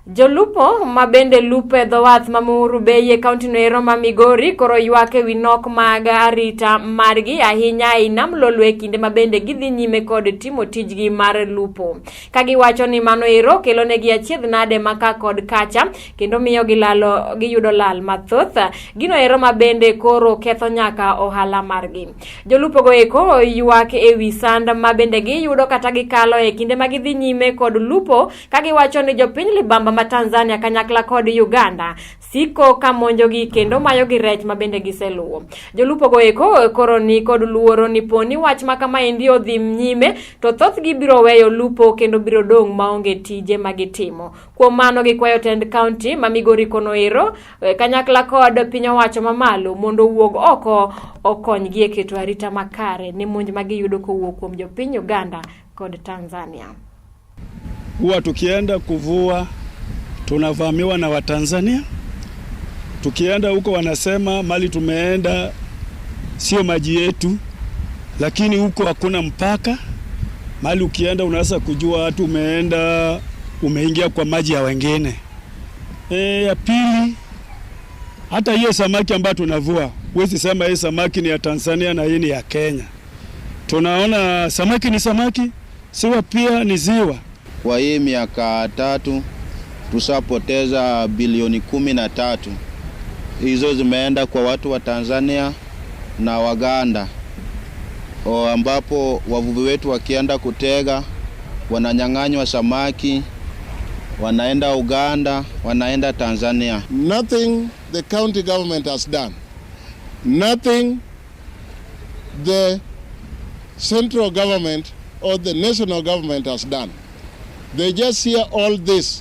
Jolupo ma bende lupo e dho wath ma Muhuru Bay e kaunti no ero ma Migori koro ywak ewi nok mag arita margi ahinya ei nam Lolwe e kinde ma bende gidhi nyime kod timo tijgi mar lupo. Ka giwacho ni mano ero kelo negi achiedh nade ma ka kod kacha kendo miyo gilalo giyudo lal mathoth. Gino ero ma bende koro ketho nyaka ohala margi. Jolupo go eko ywak ewi sand ma bende giyudo kata gikalo e kinde ma gidhi nyime kod lupo ka giwacho ni jopiny libamba ma Tanzania kanyakla kod Uganda siko ka monjogi kendo mayogi rech ma bende giseluwo. Jolupo go eko koro ni kod luoro ni po ni wach ma kamaendi odhi nyime to thothgi biro weyo lupo kendo biro dong' maonge tije ma gitimo. Kuom mano gikwayo tend kaunti ma Migori kono ero kanyakla kod piny owacho mamalo mondo owuog oko okonygi e keto arita makare ne monj ma giyudo kowuok kuom jopiny Uganda kod Tanzania. Huwa tukienda kuvua tunavamiwa na Watanzania. Tukienda huko wanasema mali tumeenda sio maji yetu, lakini huko hakuna mpaka. Mali ukienda unaweza kujua hata umeenda umeingia kwa maji ya wengine. Ya pili, hata hiyo samaki ambayo tunavua, huwezi sema hii samaki ni ya Tanzania na hii ni ya Kenya. Tunaona samaki ni samaki, ziwa pia ni ziwa. Kwa hii miaka 3 tushapoteza bilioni 13. Hizo zimeenda kwa watu wa Tanzania na Waganda, ambapo wavuvi wetu wakienda kutega wananyang'anywa samaki, wanaenda Uganda, wanaenda Tanzania. Nothing the county government has done, nothing the central government or the national government has done. They just hear all this.